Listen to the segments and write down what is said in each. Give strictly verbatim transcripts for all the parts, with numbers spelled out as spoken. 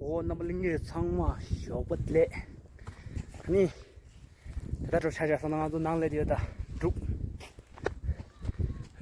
འོ་རྣམ་པ་ལྷན་རྒྱས་ཚང་མ་ཞོགས་པ་ལེགས། ཨ་ནི། ད་ལྟ་གྲོ་ཆ་ཆ་སོང་ན་ང་ཚོ་ནང་སླེབས་ཡོད་ད། འབྲུག་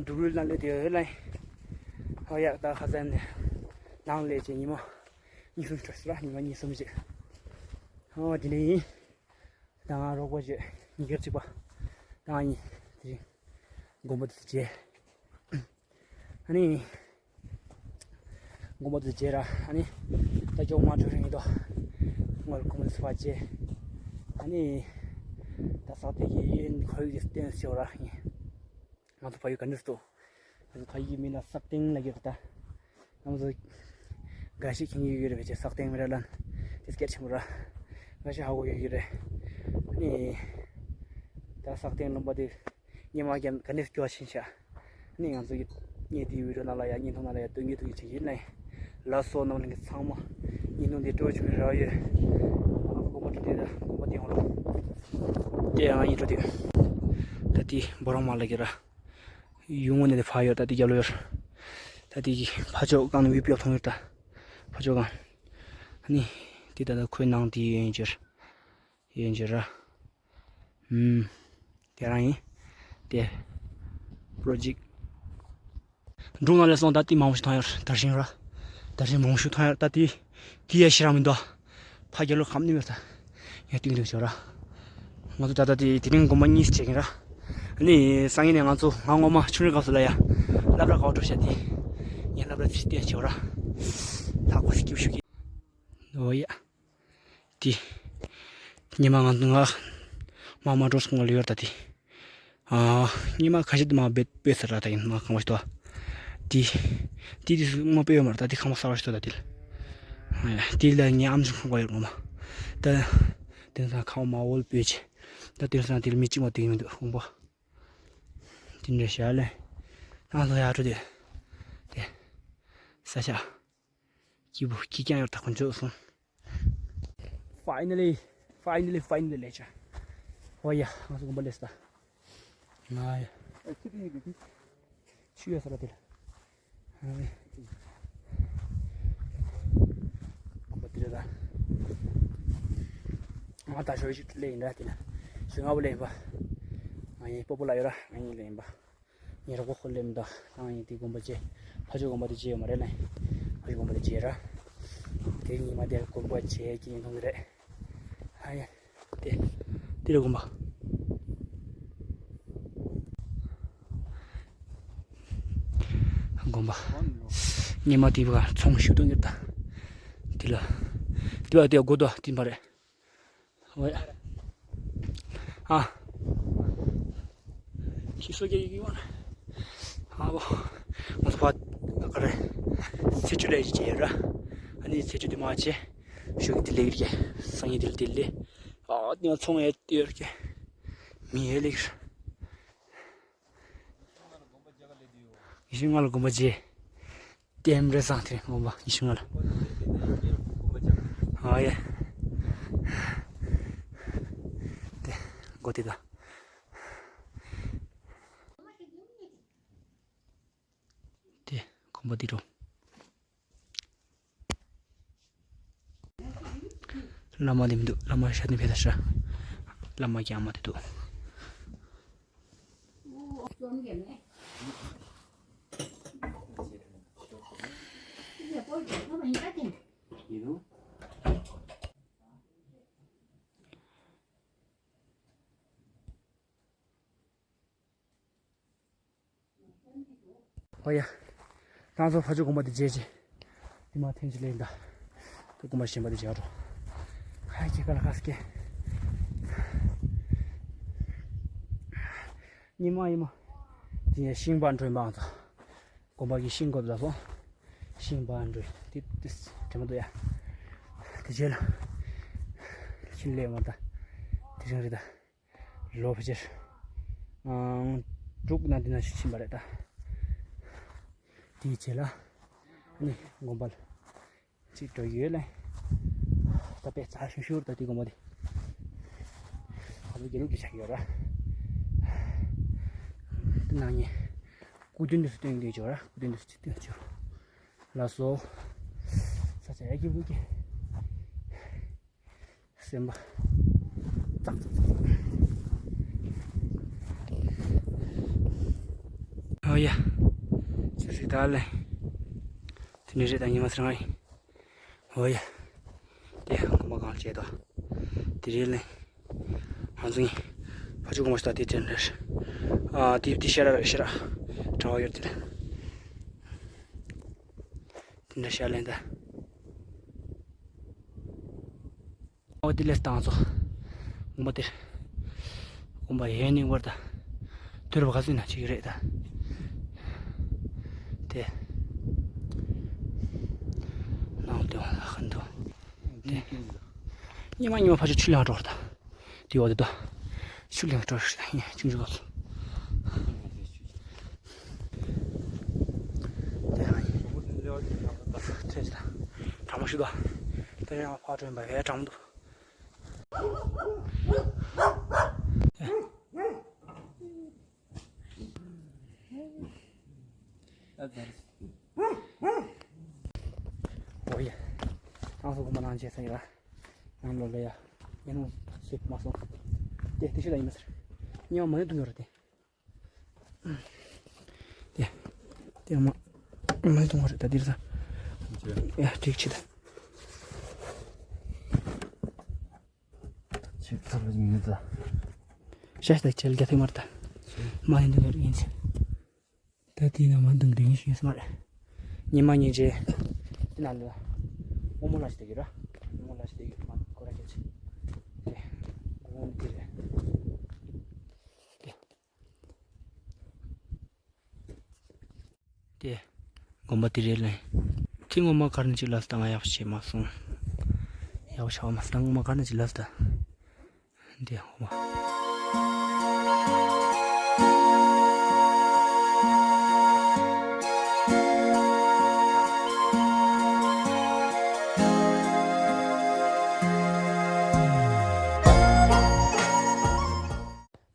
འབྲུག་ཡུལ་ནང་སླེབས་ཡོད་ལ། ཨོ་ཡ་ད་ཁ་སང་ནས་ནང་སླེབས་བྱས་ཉི་མ་གཉིས་གསུམ་འགྲོ་ཟེར་བ། ཉི་མ་གཉིས་གསུམ་ཅིག་ཨོ་དེ་ནས་ཡིན། ད་ང་རོགས་པ་བྱས་ཉི་ཁར་གཅིག་པ། ད་ང་གཉིས་དེ་རིང་དགོན་པ་དེ་མཇལ། ཨ་ནི། དགོན་པ་དེ་མཇལ་ར། ཨ་ནི། ད་ཅོག་མ་འགྲོ་རིང་ཡིན་དོ། ང་ལ་དགོན་པ་དེ་ཕར་མཇལ། ཨ་ནི། ད་སག་སྟེང་གི་ཡིན་ཁོར་ཡུག་དེ་བསྟན་ཤོག་ར་ཡིན། ང་ཚོ་ཕ་ཡུལ་ག་འདྲ་སོང་། ང་ཚོ་ཕ་ཡུལ་གྱི་མིང་ལ་སག་སྟེང་ལབ་ཀྱི་རེད་ད། ང་ཚོ་འགའ་ཞིག་མཁྱེན་གྱི་ཡོད་ཀྱི་རེད་བྱས། སག་སྟེང་མི་ར་ལན་དེ་སྐད་ཆེན་པོ་ར། འགའ་ཞིག་ཧ་གོ་ཡོད་ཀྱི་རེད། ཨ་ནི། ད་སག་སྟེང་ལུང་པ་དེ་སྔོན་མ་རྒྱབ་ག་འདྲ་སྐྱོ་བ་ཕྱིན་ཤག་ཨ་ནི་ང་ཚོ་གི་ངས་དེའི་བི་ཌིའོ་ནང་ལ་ཡ་བརྙན་ཐུང་ནང་ལ་ཡ་སྟོན་གྱི་ཐུག་གི་བྱེད་ཀྱི་ཡིན་ལ། ལགས་སོ་རྣམ་པ་ལྷན་རྒྱས་ཚང་མ་བརྙན་ཐུང་འདི་སྤྲོ་བྱུང་བའི་རེ་བ་ཡོད། ང་ཚོ་དགོན་པ་འགྲོ་དུས་ད་དགོན་པ་འདི་ཡོང་རོགས། དེ་ཡང་ཡིན་འགྲོ་དུས། ད་དེ་འབོ་རང་མ་ལ་གི་ར། ཡུལ་ངོས་ནས་དེ་ཕར་ཡོད་ད། དེ་རྒྱབ་ལོགས་ཡོད། ད་དེ་གི་ཕ་ཕྱོགས་སྒང་ནས་བིའུ་ཕྱོགས་མཐོང་ཡོད་ད། ཕ་ཕྱོགས་སྒང་། ཨ་ནི། དེ་ད་ལྟ་ཁོའི་ནང་དེ་ཡོད་ཡིན་ཅེར། ཡིན་ཅེར་ར། ཨུམ། དེ་རང་ཡིན། དེ། པྲོ་ཇེཀ་འབྲུག་ནང་ལ་སོང་ད་དེ་མང་པོ་ཞིག་མཐོང་ཡོད་ར། དར་ཤིང་ར། དར་ཤིང་མང་པོ་ཞིག་མཐོང་ཡོད་ད་དེ། དེ་ཡ་ཤི་ར་མི་འདུག་ཕ་རྒྱལ་ལོ་ཁམ་ནི་མེད་ད། ཡ་ཏིང་ཏིང་ཤོར་ར། ང་ཚོ་ད་ལྟ་དེ་དེ་རིང་དགོན་པ་གཉིས་བྱེད་ཀྱིན་ར། ཨ་ནི་སང་ཉིན་ནས་ང་ཚོ་ང་ངོ་མ་ཆུང་རིང་སྐབས་སུ་ལ་ཡ། སློབ་གྲྭ་ག་པར་འགྲོ་ཤག་དེ། ངས་སློབ་གྲྭ་ཚིག་བསྟན་བྱོས་ར། ལྷག་པ་ཞིག་སྐྱིད་ཤུགས་ཀྱིས། འོ་ཡ། དེ། ཉི་མ་ང་ང་མ་མ་འགྲོ་སོང་ལ་ཡོད་ད་དེ། ཨ། ཉི་མ་ཁ་ཤས་དེ་མ་བེད་སྤོས་ཟེར་ར་ད་ཡིན་མ་ཁང་བ་ཞིག་ཏོ། དེ། དེ་དེ་སུ་མ་སྤོས་ཡོད་མ་རེད་ད། དེ་ཁང་བ་གསར་བ་ཞིག་ཏོ་ད་དེ་ལ། ཨ་ཡ། དེ་ལ་ངའི་ཨམ་ཆི་ཁང་བ་ཡོད་ངོ་མ། ད། དེང་སང་ཁང་བ་མ་འོལ་སྤོས་ཆེ། ད་དེང་སང་དེ་ལ་མི་གཅིག་མ་དེ་མི་འདུག་ཁང་བ། དེ་འདྲ་བྱ་ལེ། ང་ཚོ་ཡར་འགྲོ་དེ། དེ། ས་ཆ། སྐྱིད་པོ་སྐྱིད་རྐྱང་ཡོད་ད་ཁོ་ཚོ་སོང་། Finally, finally, finally ལས་ཆ། ཨོ་ཡ། ང་ཚོ་དགོན་པ་སླེབས་ད། ང་ཡ། ཨ་ཁྱི་དེ་ཡི་གི། ཆུ་ཡོད་ས་ར་དེ་ལ། ཨ་ནི། དགོན་པ་དེ་རེད་ད། ང་ད་ཞོ་ཡི་ཆུ་ལས་ཡིན་ད་དེ་ལ། ཞོ་ང་བོ་ལས་ཡིན་པ། ང་ཡི་སྤོ་པོ་ལ་ཡོད་ར་ང་ཡི་ལས་ཡིན་པ། ངའི་རོགས་པ་ཁོ་སླེབས་འདུག་ད་ངས་དེ་དགོན་པ་མཇལ། ཕ་ཆོས་དགོན་པ་དེ་མཇལ་ཡོད་མ་རེད་ལ། ཕ་ཆོས་དགོན་པ་དེ་མཇལ་ར། དེ་ཉི་མ་དེར་དགོན་པ་མཇལ་གྱི་ཡིན་མཐོང་གི་རེད། ཨ་ཡ། དེ། དེ་རེད་དགོན་པ། དགོན་པ། ཉི་མ་དེ་བ་ཚོང་ཞུ་དོན་གྱི་ད། དེ་ལ། དེ་བ་དེ་དགོ་དོ་དེ་མ་རེད། ཨོ་ཡ། ཨ། ཁྱི་སོ་རྒྱག་ཡི་གི་ཡོང་། ཨ་བོ། ང་ཚོ་ཕ་ག་རེ། ཚེ་བཅུ་ལས་ཀྱི་བྱས་ར། ཨ་ནི་ཚེ་བཅུ་དེ་མ་བྱས། ཞོགས་ཀྱི་དེ་ལས་ཀྱི་སང་ཉིན་དེ་ལས་དེ་ལས། ཨ་ནི་ང་ཚོང་ཡས་དེ་ཡོད་ཀྱི། མི་ཡས་ལས་ཀྱི། ཉི་ཤུ་ལྔ་ལ་དགོན་པ་མཇལ། ལྟད་མོ་རེ་བཟང་དེ་དགོན་པ་ཉི་ཤུ་ལྔ་ལ། ཨ་ཡེ། དེ་སྒོ་དེ་ད། དེ་དགོན་པ་འདི་འགྲོ། བླ་མ་དེ་མི་འདུག་བླ་མ་ཤ་ནི་ཕེ་ད་ཤ། བླ་མ་གི་ཨ་མ་དེ་འདུག་ཨོ་ཡ། ང་ཚོ་ཕ་ཆོས་དགོན་པ་འདི་མཇལ་ཅི། འདི་མ་ཐེངས་ཅི་ལེན་ད། ད་དགོན་པ་གཞན་པ་འདི་མཇལ་འགྲོ། ཁ་ཁྱི་ཀ་ལ་ཁ་སྐད། ཉི་མ་ཉི་མ། འདི་ནས་ཤིང་པར་འགྲོ་ཡིན་པ་ང་ཚོ། དགོན་པ་གི་ཤིང་བརྐོ་ལ་སོང་། ཤིང་པར་འགྲོ་ཡིན། འདི་འདི་དྲན་མ་འདུག་ཡ། དེ་རྗེས་ལ། ཤིང་ལས་མ་ད། དེ་རིང་རེད་ད། ལོ་ཕལ་ཆེར། ཨང་། དྲུག་ན་འདི་ན་ཕྱིན་པ་རེད་ད། དེའི་རྗེས་ལ། ནི་དགོན་པ་ལ། ཅིག་འགྲོ་ཡོད་ལ། ད་དཔེ་ཚ་ཤུར་ཤུར་ད་དེ་དགོན་པ་དེ། ཁ་ལོ་དགེ་ལུགས་ཀྱི་ཆགས་ཡོད་ར། དེ་ནང་ནས། སྐུ་མདུན་དུ་སྟོན་གྱི་ཡོད་ར། སྐུ་མདུན་དུ་སྟོན་གྱི་ཡོད། ལགས་སོ། ས་ཆ་ཡ་གི་བུ་གི། བདེན་པ། ཙག་ཙག་ཙག་ཙག། ཨོ་ཡ། སུ་སི་ད་ལེ། དེ་འདྲ་རེད་ད། ཉི་མ་སྲང་ཡིན། ཨོ་ཡ། དེ་གོམ་པ་གང་བྱས་དོ། དེ་རེད་ལེ། ང་ཚོ་ཡིན། ཕ་ཆུ་གོམ་པ་ཞིག་ད་དེ་དྲན་རེད། ཨ་དེ་དེ་ཤ་ར་ཤ་ར། གྲྭ་བ་ཡོད་དེ་ལ། དེ་འདྲ་ཤ་ལེན་ད། ཨོ་དེ་ལས་བཏང་སོ། གོམ་པ་དེར། གོམ་པ་ཡན་རྙིང་བར་དང་། དུར་བ་ག་ཟིན་ན་ཅིག་རེད་ད། དེ། ནང་དུ་ཧན་དུ། དེ། ཉི་མ་ཉི་མ་ཕ་ཆུ་ཆུ་ལེན་འགྲོ་བར་ད། དེ་འོ་དེ་ད། ཆུ་ལེན་འགྲོ་བར་ཡིན་ཆུང་ཆུང་ལོག་སོང་། དེ་ཡང་ཡིན། ཁྲེས་ད། གྲང་མོ་ཞིག་ད། དེ་ཡང་ཕ་ཆུ་ཡིན་པ་ཡའི་གྲང་མོ་འདུག་ཨོ་ཡ། ང་ཚོ་གོམ་པ་ནང་བྱས་ས་ཡིན་ལ། ནང་ལོགས་ལ་ཡ། ཡ་ནང་སུ་མ་སོང་། དེ་དེ་ཤི་ལ་ཡིན་མ་ཟེར། ཉི་མ་མ་ནི་དུང་ཡོད་ར་དེ། དེ། དེ་མ། མ་ནི་དུང་བ་རེད་ད་འདིར་ས། ཡ་འགྲིག་ཆི་ད། ཆིག་ཐུབ་ལ་མི་ད། ཤ་ཤ་ད་ཁྱེད་རྒྱ་ཐེ་མར་ད། མ་ཡིན་དུ་ཡིན་ཟེར། ད་དེའི་ནང་མ་འདུམ་འདུ་ཡིན་ཤེས་སྨ་རེད། ཉི་མ་ཉིན་བྱེད། དེ་ནང་ལ། ཨོ་མོ་ལ་ཞིག་བསྡད་ཀྱི་ར། ཨོ་མོ་ལ་ཞིག་བསྡད་ཀྱི་མ་ཁོ་ར་ཁྱེད་ཆེ། དེ། ཨོ་མོ་དེ་རེད། དེ། དེ། དགོན་པ་དེ་རེད་ལེ། ཐེངས་སྔོན་མ་གར་ནས་ཅིག་ལབ་སྟངས་ཡག་པོ་བྱས་མ་སོང་། ཡག་པོ་བྱ་བ་མ་སྟངས་སྔོན་མ་གར་ནས་ཅིག་ལབ་ད། འདི་སྔོན་མ།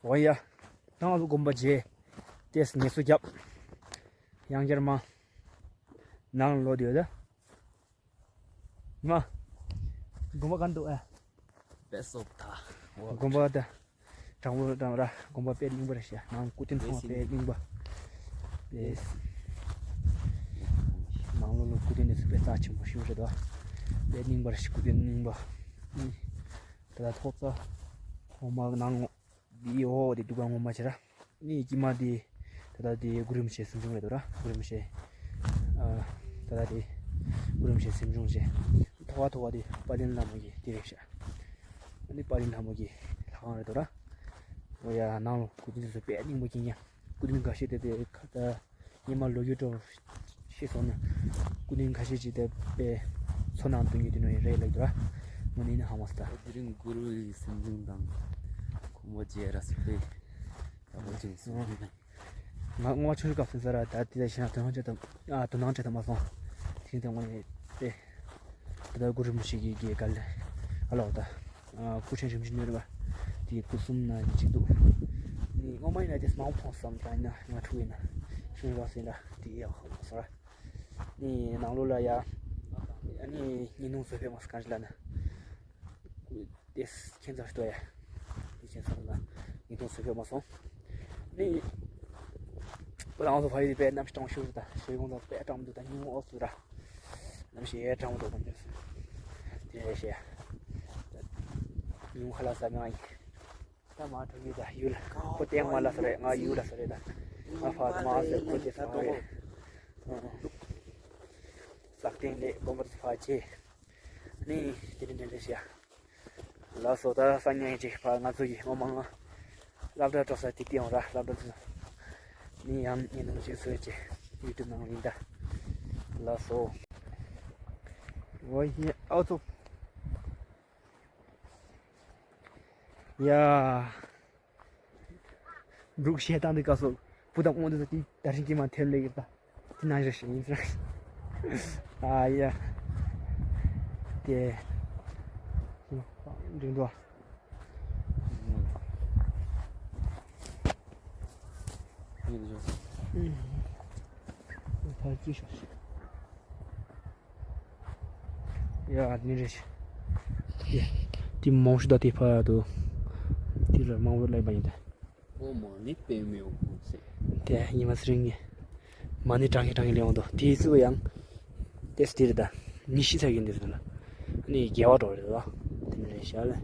འོ་ཡ། ད་ང་ཚོ་དགོན་པ་མཇལ། ཏེས་ངལ་གསོ་རྒྱབ། ཡང་བསྐྱར་མ། ནང་ལོག་དུས་ད། མ། དགོན་པ་ག་འདུག་ཨ། དཔེ་སོབ་ད། དགོན་པ་ད། དྲང་པོ་དྲང་ར་དགོན་པ་དཔེ་རྙིང་པ་རེད་ཤག་ནང་སྐུ་རྟེན་ཚང་མ་དཔེ་རྙིང་པ། དཔེ། ནང་ལོགས་ལ་སྐུ་རྟེན་དེ་ཚོ་དཔེ་རྩ་ཆེན་པོ་ཞིག་རེད་དོ། དཔེ་རྙིང་པ་རེད་ཤག་སྐུ་རྟེན་རྙིང་པ། ཨུ། ད་ལྟ་ཐོག་རྩ། ཐོག་མ་ནང་། འདིའི་འོག་དེ་འདུག་ག་ངོ་མ་བྱེད་ར། ནི་དཀྱིལ་མ་དེ། ད་ལྟ་དེ་གུ་རུ་རིན་པོ་ཆེ་གཟིམ་ཆུང་རེད་འདུག་ར་གུ་རུ་རིན་པོ་ཆེ། ཨ། ད་ལྟ་དེ། གུ་རུ་རིན་པོ་ཆེ་གཟིམ་ཆུང་བྱས། ཐོག་ཁ་ཐོག་ཁ་དེ་དཔལ་ལྡན་བླ་མ་གི་དེ་རེད་ཤག་ཨ་ནི་དཔལ་ལྡན་བླ་མ་གི་ལྷ་ཁང་རེད་འདུག་ར། འོ་ཡ་ནང་ལོགས་སྐུ་རྟེན་དེ་ཚོ་དཔེ་རྙིང་པ་གི་ཉ། སྐུ་རྟེན་འགའ་ཤས་དེ་དེ་ཁ་ད། ཉི་མ་ལོ་རྒྱུས་སྐོར་ཤེས་སོང་ན། སྐུ་རྟེན་ཁ་ཤས་ཅིག་དེ་དཔེ་མཚོ་ནང་དུ་ཉུལ་དུས་ནོ་ཡིན་རེད་ལབ་འདུག་ར། དངོས་གནས་ནི་ཧ་མ་སོང་ད། དེ་རིང་གུ་རུ་ཡི་སེམས་ཅན་དང་། ཁོང་པ་རྗེ་ར་སུ་དཔེ། ད་མོ་ཅིག་སུ་ཨ། ང་སྔོན་མ་ཆུང་ཆུང་སྐབས་སུ་ས་ར་ད་དེ་ལ་ཤེས་ན་དོ་སྣང་བྱེད་ཐུབ་ཨ་དོ་སྣང་བྱེད་ཐུབ་མ་སོང་། དེ་རིང་དེ་དངོས་གནས་དཔེ། ད་ལྟ་གུ་རུ་རིན་པོ་ཆེ་གི་དགེ་ག་ལེ། ཨ་ལོ་ད། ཨ་སྐུ་ཕྲེང་རིམ་བཞིན་ཡོད་རེད་པ། དེའི་སྐུ་གསུམ་ན་ཡིན་གཅིག་འདུག་ནི་སྔོན་མ་ཡིན་ན་དེ་མང་པོ་མཐོང་བསམ་ད་ཡིན་ན་ང་ཕྲུ་གུ་ཡིན་ན། ཤུང་ར་སེ་འདྲ་དེ་ཡག་ཧ་མ་སོང་ར། ནི་ནང་ལོགས་ལ་ཡ། ཨ་ནི་ཉིན་ནུང་བཟོས་ཕེབས་མ་སོང་གང་ཞིག་ལ་ན། དེ་ཁྱེད་ཚོ་ལྟོས་ཡ། དེ་ཁྱེད་ཚོ་ལ་ཉིན་ནུང་བཟོས་ཕེབས་མ་སོང་། ནི། ཁོ་རང་ཚོ་ཕ་ཡུལ་དེ་དཔེ་གནམ་གཤིས་གྲང་ཤུར་དང་ཤེལ་སྒོང་དང་དཔེ་གྲང་མོ་འདུག་ད་ཉིན་མོ་ཨོ་ཚུ་ར། གནམ་གཤིས་ཡས་གྲང་མོ་འདུག་གོམ་བྱས་སོང་། དེ་རེད་ཤེས། ཉིན་མོ་ཁ་ལག་ཟ་མྱོང་ཡིན། ད་མ་གྲོ་ཡུལ་ད་ཡུལ་ཁོ་སྟེང་མ་ལ་ས་རེད། ང་ཡུལ་ལ་ས་རེད་ད། ང་ཕ་མ་ཟེར་ཁོ་དེ་ས་རེད། ལག་སྟེང་ལས་དགོན་པ་ཚོ་ཕ་ཆེ། ནི་དེ་རིང་དེ་འདྲ་ཞིག་ཡ། ལགས་སོ་ད་སང་ཉིན་ཅིག་ཕ་ང་ཚོ་ཡི་ངོ་མ་ང་། སློབ་གྲྭ་འགྲོ་ས་དེ་སྟེང་ར་སློབ་གྲྭ་ཚོ། ནི་ཡང་ཉིན་ནང་ཅིག་བཟོས་ཅིག་ཡུ་ཊུབ་ནང་ལ་ཡིན་ད། ལགས་སོ། ཝའི་ཧི་ཨའོ་ཚོ། ཡ། འབྲུག་བཤད་སྟངས་འདི་སྐབས་སུ་བུ་དང་དབང་འདུས་ཀྱི་དར་ཞིང་སྐྱེས་མ་ཐེབས་ལེགས་ཡོད་པ། དེ་ནང་བཞིན་ཞིག་ཡིན་ཟེར། ཨ་ཡ། དེ། འགྲིག་འདུག་ཡིན་འདུག་ཕར་ཅི་ཤོག་ཡ་ནི་རེ་ཤི། ཡ། དེ་མང་ཤོས་ད་དེ་ཕར་དུ་དེ་ལ་མང་པོ་སླེབས་པ་ཡིན་ད། ཨོ་མ་ནི་པེ་མེའོ་ཁུ་སེ། དེ་ཉི་མ་ཚེ་རིང་གི་མ་ཎི་བགྲང་གིན་བགྲང་གིན་སླེབས་འོང་དོ། དེའི་ཚུལ་ཡང་ཏེས་དེ་རེད་ད། མི་ཤི་ཚར་གིན་དེ་རེད་ད། ཨ་ནི་རྒྱལ་བ་འགྲོ་རེད་ད། དེ་འདྲ་རེད་ཤག་ལེ།